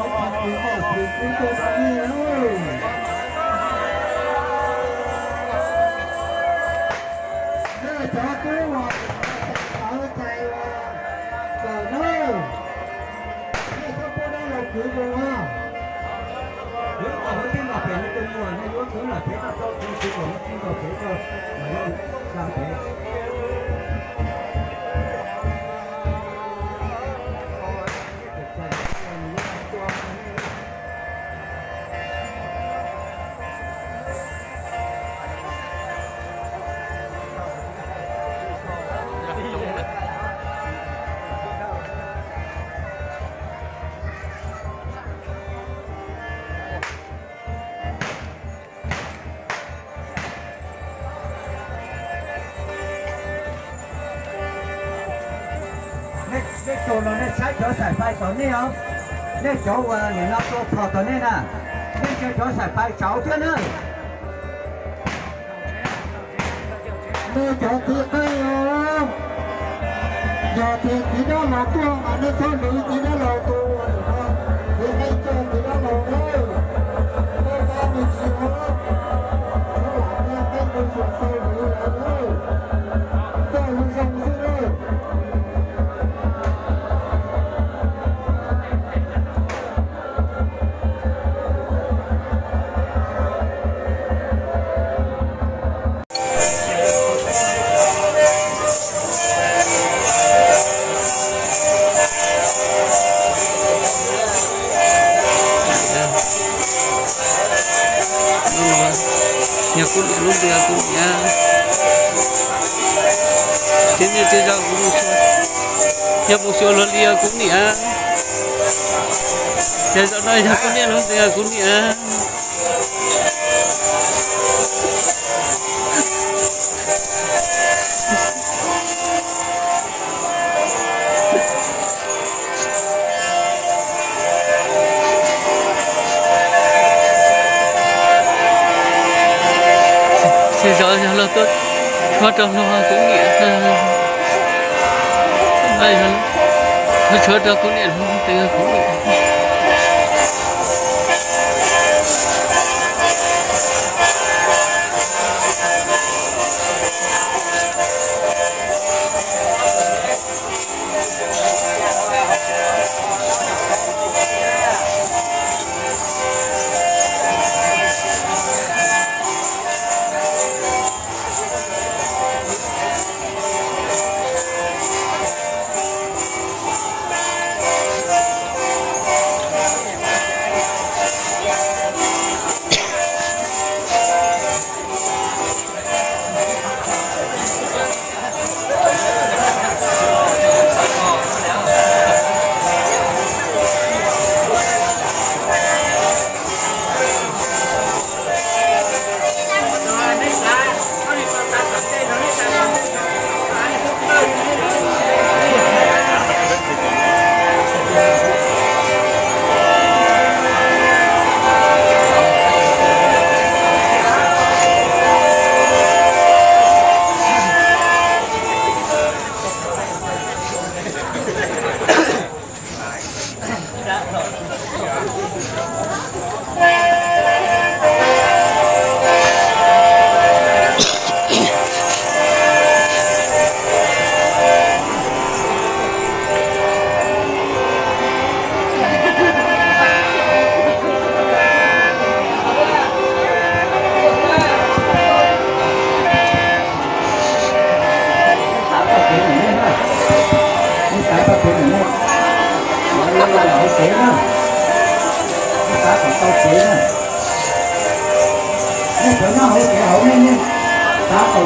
ua tsis tsis mom tsis tsis tau tau nej na. Nej cov tub uas txawv txais uas kawm na, nej txhob pub dab laug kwv zoo na. Yuav kom huv tij los pem li tus muam, nej yuav kwv lam pem noj rau kwv tsis kom huv tij los pem rau, mas yog da pem. Nej tus no nej saib cov xaim fais tom nej os. Nej cov uas nim no tua phom tom nej na, nej ntsia cov xaim fais tsaus thiab na. Nej cov txiv qeej os, yog tias txiv dab laug tuaj mas nej txhob luv txiv dab laug tus uas nim no txiv qeej coj txiv dab laug na. Koj pab me ntsis os, txhob lam nyiag qeej mus xyuas xaus luv lawm na. Coj zoo zoo xwb na. Yog kuv niam lub npe yog kuv niam. Tib niaj tib zaug kuv mus xyuas, yog mus xyuas luag li yog kuv niam. Ces zaum no yog kuv niam lub npe yog kuv niam. Ces zaum yog los tuaj tshuab rau luag kuv niam, tshuab rau kuv niam, kuv niam.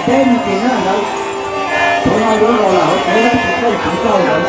Teb me ntsis na, lawv, thaum no yuav los lawm, tsis tau lawm.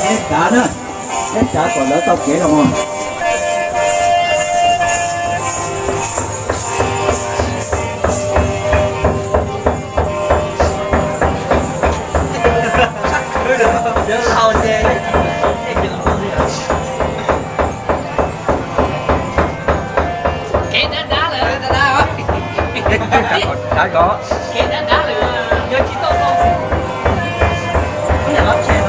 Neb tsav na, neb tsav kom lawv tau kev los. Kev dab dab lawm. Kev dab dab lawm, yog tsis tau tau. Lawv tseem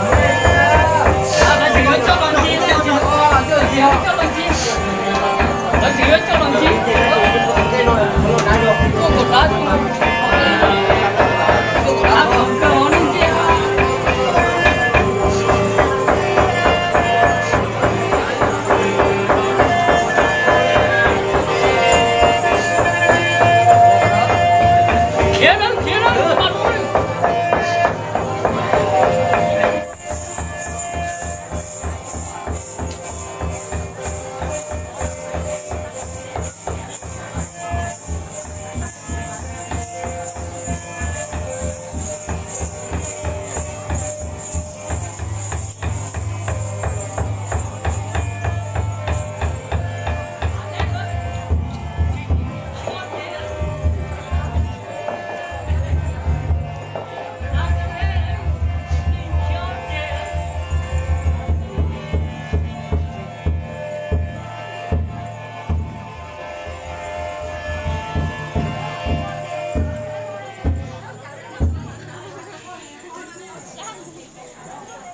yuav coj los ncig, lawv tseem yuav coj los ncig, lawv tseem yuav coj los ncig. Tuaj kom dab, tuaj kom dab, tuaj kom dab.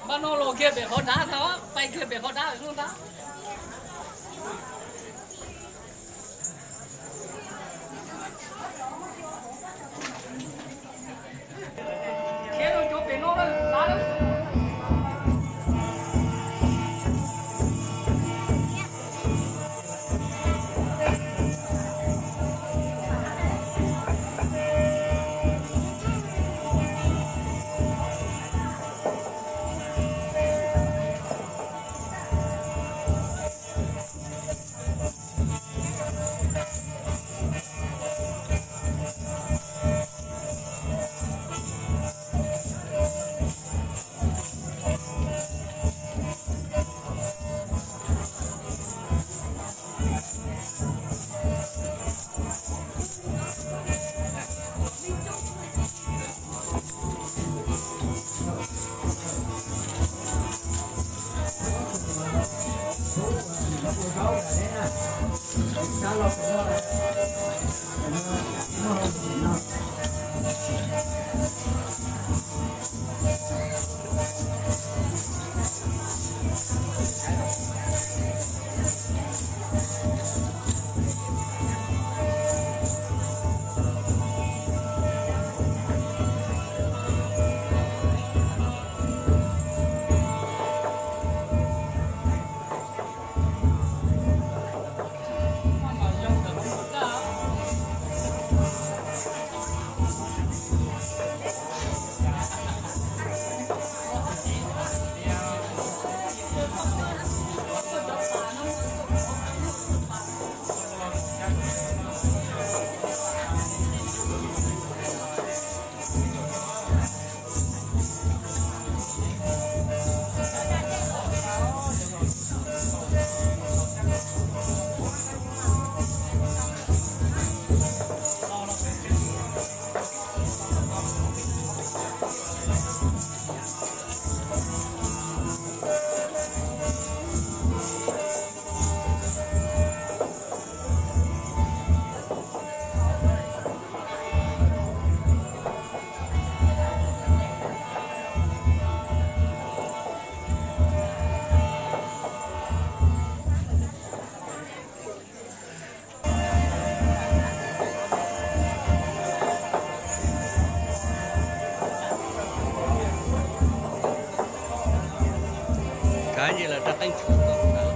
Npaj no los kiag pem qhov dab tau, pais kiag pem qhov dab lawm ntag. Tab sis lawv rov qeej tshum tau.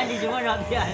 Li tsis muaj zog tiag.